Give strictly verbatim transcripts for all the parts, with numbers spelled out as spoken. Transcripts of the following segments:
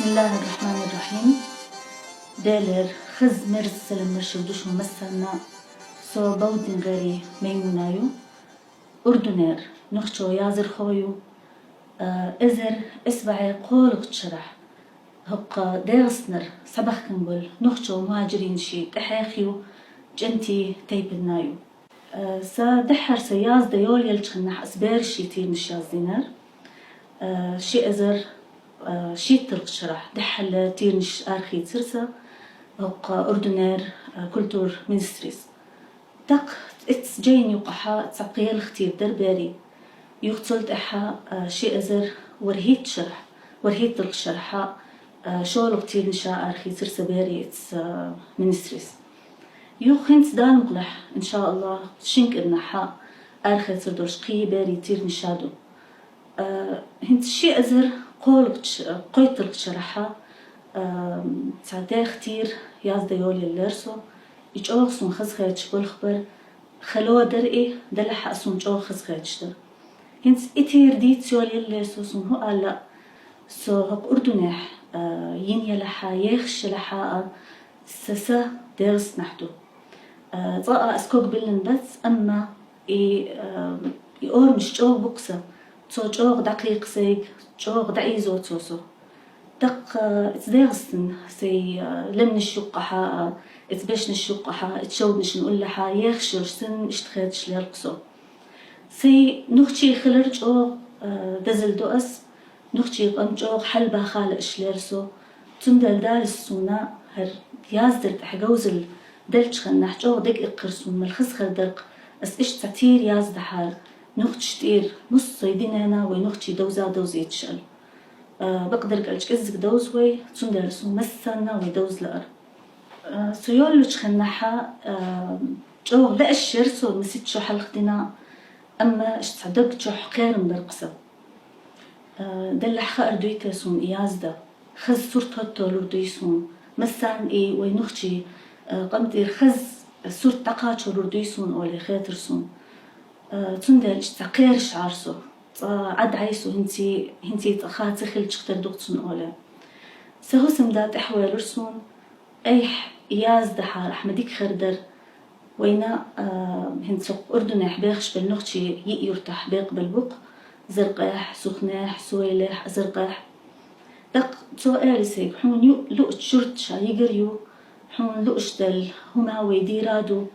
بسم الله الرحمن الرحيم. Даьлера хаза, мерза салам-моаршал ду шун массанна. Со Бовдингара Маймуна ю. Урдунера нохчо яздархо ю. Э, эзар исс бӀаь кхоалагӀча шерашка хӀокху ДегӀастанара схьабахкан болу нохчо мухӀажиринашна тӀехьа ю ЧӀентий Тайпинна ю. Э, сан дуьххьара сан яздан йолаеллачу хенахь ас берашна тӀехь тирнаш яздинера. Э, ши эзар, э, шийтталгӀачу шарахь дуьххьарлера тирнаш арахийцира сан хӀокху Урдунера, э, культура министрис. ТӀаккха оцу жайна юкъахь цхьа пхи-ялх тир дара берийн. Юха цул тӀаьхьа, а, ши эзар ворхӀитталгӀачу шарахь, ворхӀитталгӀачу шарахь, а, шолгӀа тирнаш арахийцира сан берийн оцу, а, министрис. Юха хӀинца Дала мукъалахь, иншааллахӀ, шина кӀирнахь арахецар долуш кхин берийн тирнаш ду. А, хӀинца ши эзар кхоалгӀачу, кхойтталгӀачу шарахь, а, цхьа дехха тир яздан йолаеллера со. И чӀогӀа суна хазахеташ болх бара, хало дара и, делахь а суна чӀогӀа хазахеташ дара. ХӀинца и тир дийца йолаеллера со, суна хӀун ала, со хӀокху Урдунехь, а, йина елахь а, ехаш елахь а, сан са ДегӀастанехь ду. А, цкъа а ас ког биллина бац, амма и, а, и орамаш чӀогӀа бу-кх сан. Цо чӀогӀа дӀакхайкха сайга, чӀогӀа дӀаийзо цо со. ТӀаккха, а, оцу ДегӀастана, сайн, а, лаьмнаш юккъахь а, оцу бешнаш юккъахь а, оцу шовданашна уллехь а ехаш йолуш санна иштта хеташ лелла-кх со. Сайн нохчи хилар чӀогӀа, а, дозалла ду ас, нохчийн къам чӀогӀа хьалабаха лууш лелла со. Цундела Дала суна хӀара яздаран тӀехь говзалла деллачу хенахь чӀогӀа дага иккхира суна, мел хаза хир дара-кх ас иштта цхьа тир яздахьара, нохчашна тӀера, массо а динна вай нохчий довза довзийташ аьлла. А, бакъдерг аьлча, кӀеззиг довза вай, цундела суна массарна а вай довза лаьара. А, со йоллучу хенахь, а, чӀогӀа лаьаш яра со масех шо хьалха дина, амма иштта цхьа даг чохь кхерам бара-кх сан. А, делахь хаар дуй те суна и яздан? Хаза сурт хӀотто лур дуй суна? Массарна и вай нохчийн, а, къам тӀера хаза сурт дӀакхачо лур дуй суна олий хетара суна. А, цундела иштта цхьа кхераш Ӏара со. Цкъа Ӏад Ӏай со, хӀинций, хӀинций цкъа ха ца хилча хир ду-кх цунна олий. Сан хӀусамда тӀаьхьавоьлура суна, айхьа яздахьара ахь ма дика хир дара. Вайна, а, хӀинца хӀокху Урдунехь бехаш болу нохчий йиъ юьртахь бекъабелла бу-кх: Заркъехь, Сухнехь, Сойлехь, Азаркъехь. ТӀаккха цо элира сайга: «Хьуна ю-, луучу юьрташа йигар ю, хьуна лууш делла хӀума вай дийр ду,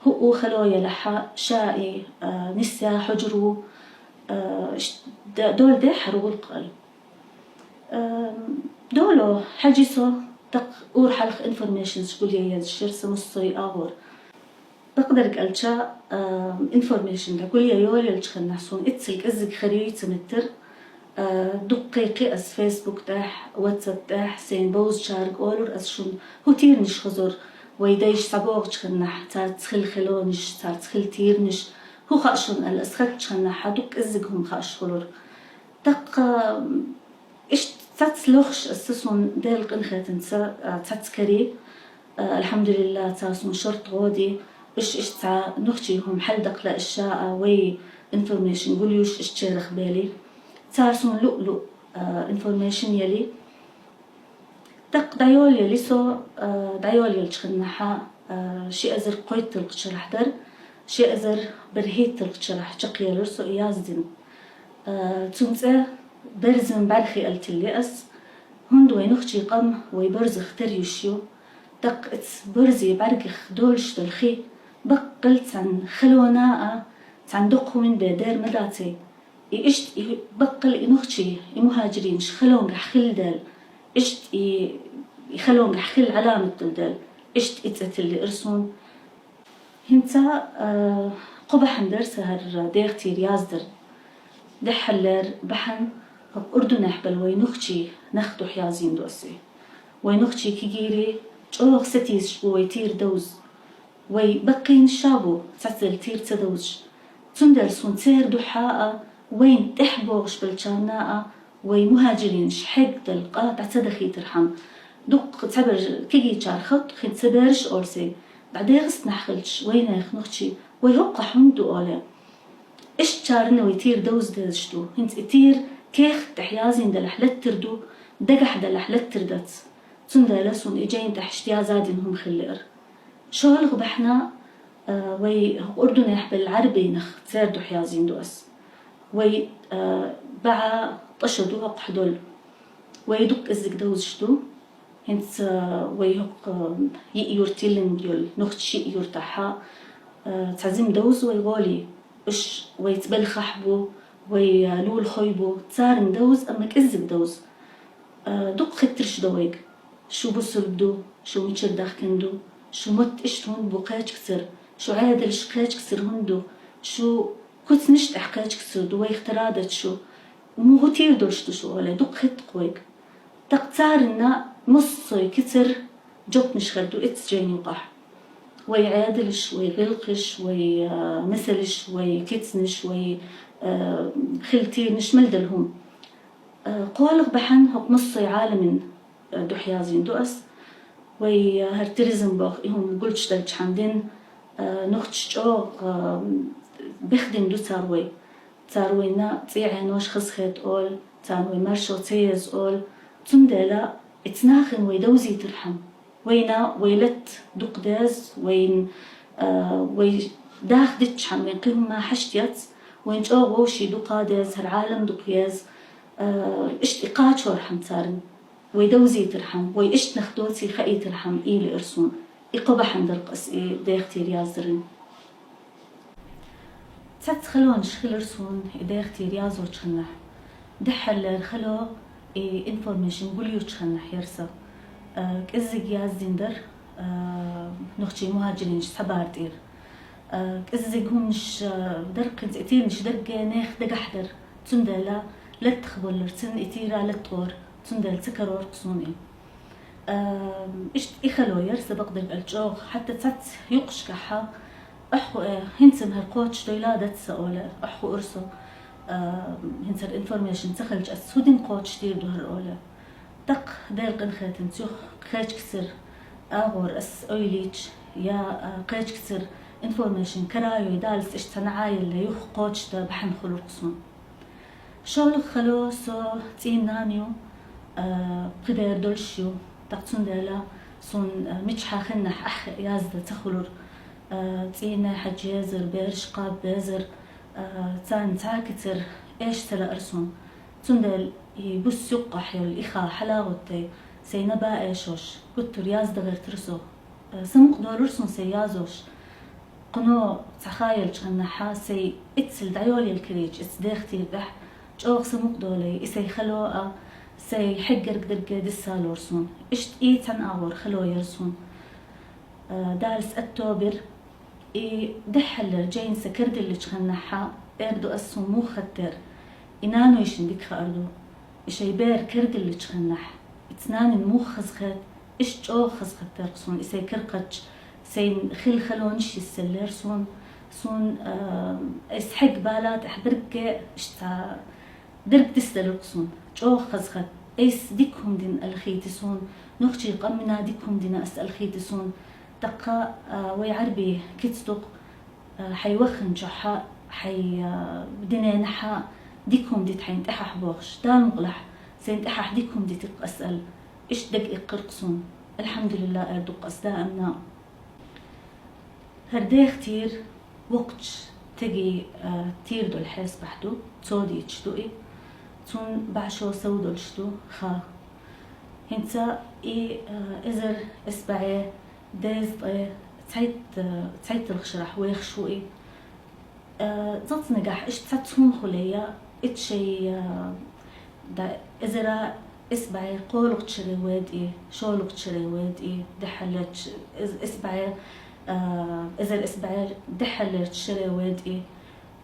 хӀуъу хало елахь а, ша и, а, нисъян хьожур ву, а, ш-, д-, дола дехьара гӀуллакх», — аьлла. Эм, доло хьаьжи со, тӀаккха ур хьалха информейшнаш гулъян езаш яра сан массо а агӀор. Бакъдерг аьлча, эм, информейшн дӀагулъян йолаеллачу хенахь суна иццал кӀеззиг хир юй ца меттара. Э, дуккха кхин ас Facebook тӀехь, WhatsApp тӀехь, сайна бовзачаьрга олура ас шуна, хӀун тирнаш хазор, вай дайша схьабогӀучу хенахь, цаьрца хилла халонаш, цаьрца хилла тирнаш, хӀун хаьа шуна аьлла, ас хаттачу хенахь дуккха кӀеззиг хӀума хууш хилира. ТӀаккха, м, иштта цац лохуш аса суна Делан къинхетамца, а, цац карий. А, алхьамдулиллахӀ, цара суна шорта гӀо дий, уьш иштта цхьа нохчийн хӀума хьалдаккха лаьа ша а, вай информейшн гулъюш иштта шерах белий. Цара суна луъ-луъ, а, информейшн елий. ТӀаккха дӀайолаелий со, а, дӀайолаеллачу хенахь, а, ши эзар кхойтталгӀачу шарахь дара, ши эзар берхӀитталгӀачу шарахь чекхъелира со и яздина. А, цуьнан цӀе «Берзан бӀаьрхи» аьлла тиллий ас, хӀунда вай нохчийн къам вай берзах тера йиш ю. ТӀаккха оцу берзийн бӀаьргех долуш долу хи баккъал цхьана халонан а, цхьана доккха хӀуманан бен дер ма даций. И иштта и баккъал и нохчий, и мухӀажиринаш халонгахь хилла дела, иштта и, и халонгахь хилла Ӏаламат долу дела, иштта и цӀе тиллира суна. ХӀинца, а, кхо бахьана дара сан хӀара дехатийра яздар. Дуьххьарлера бахьана хӀокху Урдунехь болу вай нохчийн нах дуьхьа язйина ду аса. Вай нохчийн кегийрий чӀогӀа сатийсаш бу вай тир довза. Вай баккхийнаш а бу цхьаццалц тир ца довзаш. Цундела суна церан дуьхьа а, вайна тӀехь богӀуш болчарна а вай мухӀажиринаш хьегна долу къа дӀа ца дахийтархьама, дуккха цхьаберш кегийчара хатта хин ца бераш олу сайн, дӀа ДегӀастанахь хилча вайнах нохчий, вай хӀоккхахь хӀунда ду олий. Иштта чарна вай тир довза дезаш ду. ХӀинца и тир кехат тӀехь язйина делахь лаьттар ду, Дагахь далахь латтар дац. Цундела сона и жайна тӀехь иштта яза дина хӀума хиллера. ШоллагӀа бахьана, а, вай хӀокху Урдунехь белла Ӏарбийнах церан духьа язйина ду ас. Вай, а, бӀаьхьа ткъа шо ду хӀокхахь долу. Вай дукха кӀеззиг довзаш ду. ХӀинца вай хӀокху йиъ юрт йиллина йолу нохчийн шиъ юртахь, а, цхьа жима довза вай гӀоле. Уьш вайца белхахь бу, вай, а, лулахой бу, царна довза, амма кӀеззиг довза. А, дукха хеттарш до вайга. Шу бусулба ду, шу мичара дахкина ду, шу мотт иштта хӀунда бу кхечкацара, шу Ӏедалш кхечкацара хӀунда ду, шу куьцнаш тӀехь кхечкацара ду, вайх тара дац шу, муха тера долуш ду шу олий, дукха хетта-кх вайга. ТӀаккха царна массо а кицар жопнаш хир ду эццу жайна юкъахь. Вай Ӏедалш, вай гӀиллакхаш, вай, а, месалш, вай кицнаш, вай, а, хилла тиранаш мел дара хӀума. А, кхоалгӀа бахьана хӀокху массо а Ӏаламийн, а, духьа язйина ду ас. Вай, а, хӀара туризм боху и хӀума гулчаш делчхьана дина, а, нохчаша чӀогӀа, а, бехдина ду цара вай. Цара вайна цӀий Ӏенош хазахета олу, царна вай маршо ца еза олу. Цундела и цу нахана вай довзийтархьама, вайна вай латта дукха деза, вайна, а, вай даха дитчхьана вайн кхин хӀума хьашт яц, вайна чӀогӀа вовшийн дукха деза, хӀара Ӏалам дукха еза, а, иштта и кхачорхьама царна. Вай довзийтархьама, вай иштта нах доций хаийтархьама, ийла эр суна. И кхо бахьана дара-кх ас и дехатийра яздаран. Цхьацца халонаш хилира суна и дехатийра язочу хенахь. Дуьххьарлера хало и информейшн гулъечу хенахь яра сан. А, кӀеззиг яздина дара, а, нохчийн мухӀажиринаш цхьа бара тӀера. А, кӀеззиг хӀуманаш, а, дара-кх хӀинца и тиранаш дерриге нехан дагахь дара. Цундела латтах болларца и тира латтагӀора, цундела ца карор-кх суна и. А, иштта и хало яра сан бакъдерг аьлча чӀогӀа, хӀетта цхьацца юкъашкахь, ахь хӀу, э, хӀинца хӀара кхочушдойла дац сан олий, ахь хӀу уьрсо, а, хӀинца хӀара информейшн ца хилча ас хӀун дина кхочушдийр ду хӀара олий. ТӀаккха Делан къинхетамца юха кхечкацара агӀор ас ойлийча, я, а, кхечкацара информейшн кара йой, даллаца иштта цхьа наӀаялла юха кхочушдан бахьана хуьлура-кх суна. ШолгӀа хало со цӀийнан ю, а, пхи бер долуш ю, тӀаккха цундела суна, а, мичахь хеннахь ахь яздан ца хуьлура, а, цӀийнан хьаьжа езара, бераш кхаба безара, а, царна цхьа а кицар эша ца лаьара суна. Цундела и буса юккъахь йолу и ха хьала а гӀоттий, сайна ба эшош, гуттар а яздан гӀертара со. Э, сан мукъа долура суна сайн язош. Кхано цхьа ха елча хеннахь сайн эццал дӀайолаелла карийча эцу дехатийра тӀехь, чӀогӀа сан мукъа долий, и сайн хало а, сайн хьегнарг дерриге диссалора суна. Иштта и цхьана агӀор хало яра суна. Э, даллаца аьтто бира. И дуьххьарлера жайна сан карадиллачу хеннахь эр ду ас, суна муха хеттера. И нанойшинна дика хаар ду. И шайн бер карадиллачу хеннахь, и цу нанойн муха хазахета, иштта чӀогӀа хазахетара-кх суна и сайн кара кхачча, сайна хилла халонаш йисселлера суна. Суна, а, айса хьегна бала тӀехь дерриге иштта дерг дисделира-кх суна. ЧӀогӀа хазахета. Айса дика хӀума дина аьлла хийти суна, нохчийн къамана дика хӀума дина ас аьлла хийти суна. ТӀаккха, а, вай Ӏарбийн кица ду-кх, а, хьайн вахханчохь, хьайн, а, динехь дика хӀума дита хьайна тӀаьхьа бохуш, Дала мукъалахь, сайна тӀаьхьа дика хӀума дитира-кх ас аьлла, иштта дага иккхира-кх суна. Алхьамдулиллахь, эр ду-кх ас даимна. ХӀара дехатийра воккхачу стеган, а, тера долу хьесапехь ду, цо дийцаш ду и. Цунна бӀе шо сов долуш ду ха. ХӀинца и, а, эзар исс бӀе дезткъе цхьайтта-, цхьайтталгӀа шарахь вехаш ву и. Э, цӀаккха нагахь иштта цхьацца хӀума хуьлий, я, итт шо, э, да, эзар исс бӀе кхоалгӀачу шаре вейтӀе, шолгӀачу шаре вейтӀе, дуьххьарлерчу, эз-, исс бӀе, э, эзар исс бӀе дуьххьарлерчу шаре вейтӀе,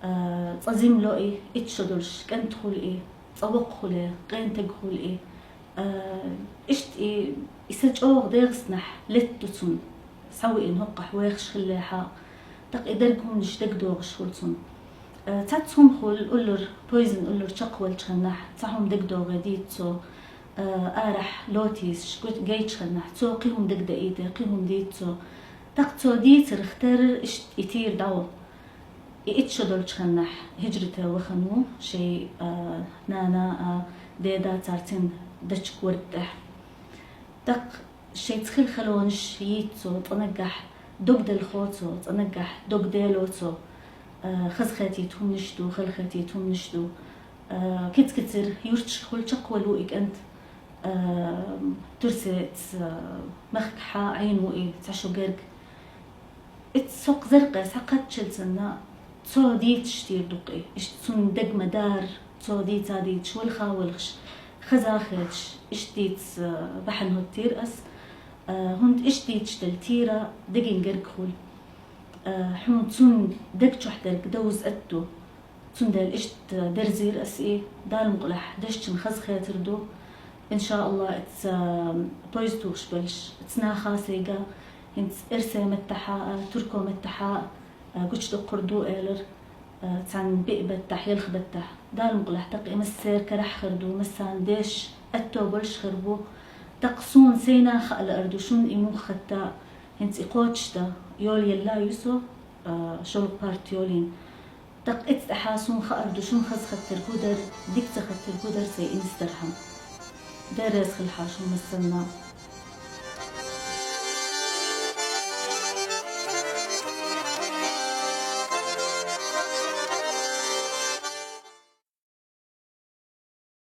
э, цкъа жима ло и, итт шо долуш кӀант хуьлу и, цкъа воккха хуьлу, къен таг хуьлу и. Э, иштта и, и са чӀогӀа дегӀаснахь летта ду цунна. Схьавеана хӀоккхахь вехаш хиллехь а, тӀаккха и дерг хӀуманаш дагадогӀуш хуьлу цунна. Э, цхьацца хӀума хуьлу, уллуьра, поездана уллуьра чекхвелча хеннахь, цхьа хӀума дагадогӀий дийца цо, э, арахь лота йисаш гу-, гайча хеннахь, цо кхин хӀума дагадаийта, кхин хӀума дийца цо. ТӀаккха цо дийцарх терра иштта и тера дӀаволу. И итт шо долчу хеннахь хӀижрате вахана ву, шайн, а, нана а, деда а цара цуьнан дачк варттӀехь. Так шайца хила халонаш йийцу цӀанаггахь, дог делхоцу цӀанаггахь, дог делоцу, а, хазахетийта хӀуманаш ду, халахетийта хӀуманаш ду. А, киц-кицир юрташ хул чакхвалу и кӀант, а, турсец, а, махкахьа Ӏийна ву и цхьа шу герг. Ит сокх заркъе схьакхаччалцанна, цо дийцаш тир дукъи. Иштта цун дегма дар, цо дийца дийцаш, валха валхаш, хаза хеташ, иштта дийца, а, бахьана хӀоттир ас. А, хӀунда иштта дийцаш дал тира дегин герг хул. А, хьун цун дег чохь дерг довз атту. Цундела иштта дерзийра ас и, Дала мукъалахь дешчун хаза хетар ду. Иншааллах, ица поезд тухуш белш, ица наха сайга, хӀинца эрсай меттахьа а, турко меттахьа а, гучдоккхур ду элар, а, цхьан биъ беттахь, ялх беттахь. Дала мукъалахь, так и массер карахь хир ду, массан деш атто болш хир бу. Так суна сайна хаа лаар ду, шун и мух хатта, хӀинца и кхочушда, йол елла ю со, а, шолгӀа парт йолин. Так эцтӀехьа сун хаар ду, шун хаза хаттар гудар, дика ца хаттар гудар сай инстархьам. Деррес хилхьа шун массанна.